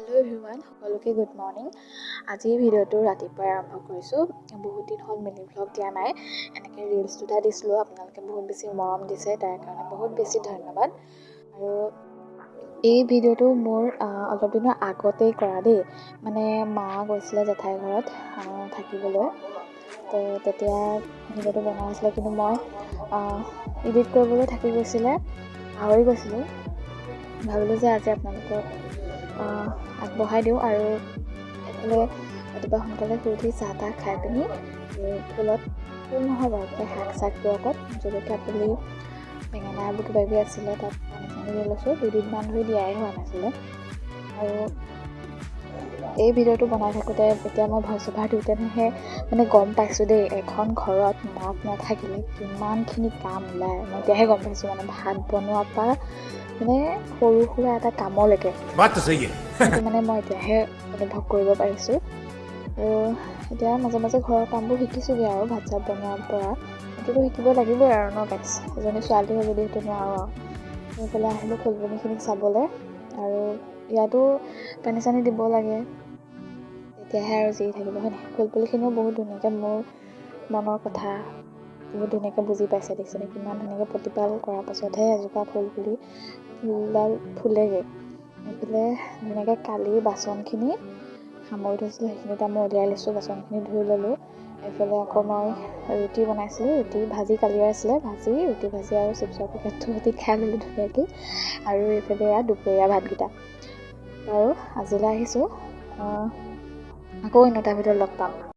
Hello' everyone, সকলোকে good morning. আজিৰ ভিডিঅ'টো ৰাতিপুৱাই আৰম্ভ কৰিছোঁ। বহুত দিন হ'ল মিনি ভ্লগ দিয়া নাই। এনেকৈ ৰিলচ দুটা দিছিলোঁ, আপোনালোকে বহুত বেছি মৰম দিছে, তাৰ কাৰণে বহুত বেছি ধন্যবাদ। আৰু এই ভিডিঅ'টো মোৰ অলপ দিনৰ আগতেই কৰা দেই। মানে মা গৈছিলে জেঠাই ঘৰত থাকিবলৈ, তো তেতিয়া ভিডিঅ'টো বনোৱা হৈছিলে, কিন্তু মই এডিট কৰিবলৈ থাকি গৈছিলে, পাহৰি গৈছিলোঁ। ভাবিলোঁ যে আজি আপোনালোকক আগবঢ়াই দিওঁ। আৰু এইফালে ৰাতিপুৱা সোনকালে শুই উঠি চাহ তাহ খাই পিনি ফুলত, ফুল নহয় বাৰু, শাক চাকবোৰত জলকীয়া পুলি, বেঙেনা, এইবোৰ কিবা কিবি আছিলে, তাত পানী চানী দি লৈছোঁ। দুদিনমান ধৰি দিয়াই হোৱা নাছিলে। আৰু এই ভিডিঅ'টো বনাই থাকোঁতে এতিয়া মই ভইচ অভাৰ দিওঁতেহে মানে গম পাইছোঁ দেই, এখন ঘৰত মাক নাথাকিলে কিমানখিনি কাম ওলায়। মই এতিয়াহে গম পাইছোঁ, মানে ভাত বনোৱাৰ পৰা মানে সৰু সুৰা এটা কামলৈকে সেইটো মানে মই এতিয়াহে অনুভৱ কৰিব পাৰিছোঁ। আৰু এতিয়া মাজে মাজে ঘৰৰ কামবোৰ শিকিছোঁগৈ আৰু ভাত চাত বনোৱাৰ পৰা সেইটোতো শিকিব লাগিবই আৰু ন গাইছ, এজনী ছোৱালী হৈ যদি সেইটো নোৱাৰোঁ। আৰু সেইফালে আহিলোঁ ফুলনিখিনিক চাবলৈ, আৰু ইয়াতো পানী চানী দিব লাগে, তেতিয়াহে আৰু জীয়াই থাকিব, হয় নাই? ফুলপুলিখিনিও বহুত ধুনীয়াকৈ মোৰ মনৰ কথা বহুত ধুনীয়াকৈ বুজি পাইছে। দেখিছেনে কিমান ধুনীয়াকৈ প্ৰতিপাল কৰাৰ পাছতহে এজোপা ফুলপুলি ফুলডাল ফুলেগৈ। এইফালে ধুনীয়াকৈ কালি বাচনখিনি সামৰি থৈছিলোঁ, সেইখিনি এতিয়া মই উলিয়াই লৈছোঁ, বাচনখিনি ধুই ল'লোঁ। এইফালে আকৌ মই ৰুটি বনাইছিলোঁ, ৰুটি ভাজি কালিৰে আছিলে, ভাজি ৰুটি ভাজি আৰু চিপছৰ পেকেটটো সৈতে খাই ল'লোঁ ধুনীয়াকৈ। আৰু এইফালে এয়া দুপৰীয়া ভাতকেইটা। বাৰু, আজিলৈ আহিছোঁ, আকৌ অন্য এটা ভিডিঅ'ত লগ পাম।